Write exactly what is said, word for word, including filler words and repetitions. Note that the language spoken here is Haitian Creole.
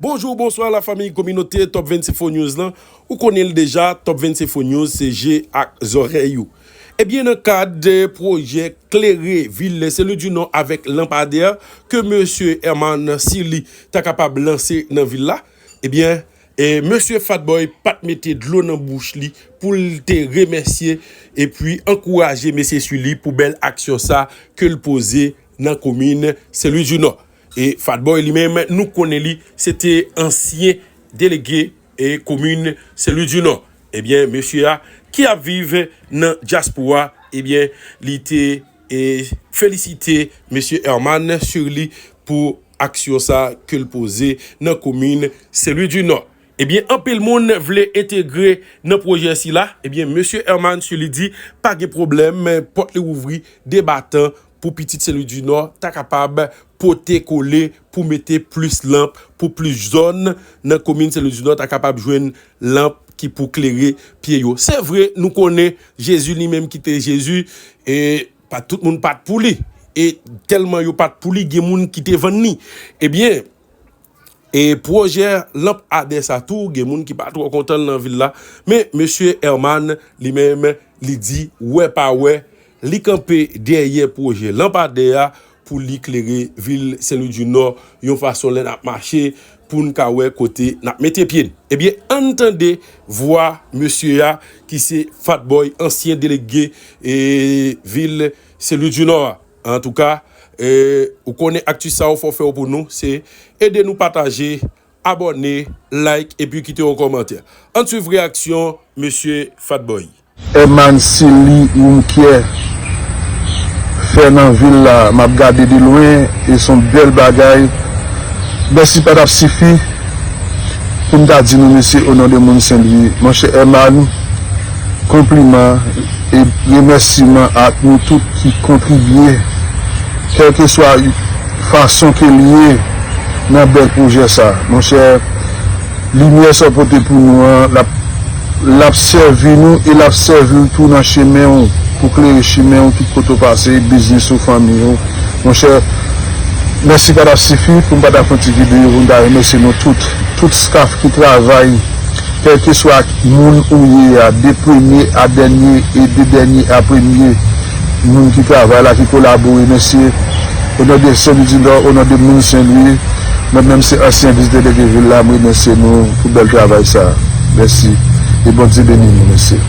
Bonjou, bonswa lafanmi kominote Top vennsenk Fo News lan. Ou konnen l deja, Top vennsenk Fo News se je ak zòrèy ou. Ebyen, nan kad pwojè klere vil Sen Lwi di Nò avèk lanpadè ke mesye Herman Sirly ta kapab lanse nan vil la, ebyen, e mesye Fatboy pa t mete dlo nan bouch li pou l te remèsye epi ankouraje mesye Sirly pou bèl aksyon sa ke l poze nan komin Sen Lwi di Nò. E Fatboy li menm, nou konnen li, se te ansyen delege e komin Sen Lwi di Nò. Ebyen, mesye a ki ap viv nan dyaspora, ebyen, li te e felisite mesye Herman Sirly pou aksyon sa ke l poze nan komin Sen Lwi di Nò. Ebyen, anpil moun vle entegre nan pwojè sila. Ebyen, mesye Herman Sirly di pa gen pwoblèm, pòt li ouvri de batan pou pitit Sen Lwi di Nò ta kapab pote kole pou mete plis lanp, pou plis zòn nan komin Sen Lwi di Nò ta kapab jwenn lanp ki pou klere pye yo. Se vre, nou konnen Jezi li menm ki te Jezi, e pa tout moun pa t pou li. E tèlman yo pa t pou li, gen moun ki te vann li. Ebyen, e pwojè lanpadè sa tou, gen moun ki pa twò kontan l nan vil la. Men mesye Herman, li menm, li di wè pa wè, li kanpe dèyè pwojè lanpadè a pou li klere vil Sen Lwi di Nò yon fason lè n ap mache pou n ka wè kote n ap mete pye n. Ebyen, ann tande vwa mesye a ki se Fatboy, ansyen delege e vil Sen Lwi di Nò a. Antouka, e, ou konnen akti sa ou fò fè w pou nou, se ede nou pataje, abòne, like epi kite yon kòmantè. Ann swiv reyaksyon mesye Fatboy. Herman Sirly Wounkyè fè nan vil la, m ap gade de lwen, e se yon bèl bagay. Mèsi pa t ap sifi pou m ta di nou mèsi o non de moun Sen Lwi. Monchè Herman, konpliman e remèsiman ak nou tout ki kontribye, kèlkeswa fason ke l ye, nan bèl pwojè sa. Monchè, limyè sa w pote pou nou an, l ap, l ap sèvi nou e l ap sèvi w tou nan chemen w, pou klere chemen w, tout kote w pase, biznis ou, fanmi w. Monchè, mèsi pa t ap sifi pou m pa ta fè yon ti videyo pou m ta remèsye nou tout, tout staff ki travay, kèlkeswa moun ou ye a, de premye a dènye e de dènye a premye, moun ki travay la, ki kolabore, mèsi. O non de Sen Lwi di Nò, o non de moun Sen Lwi, mwen menm se ansyen vis delege vil la, m remèsye nou pou bèl travay sa. Mèsi. E Bondye beni nou, mèsi.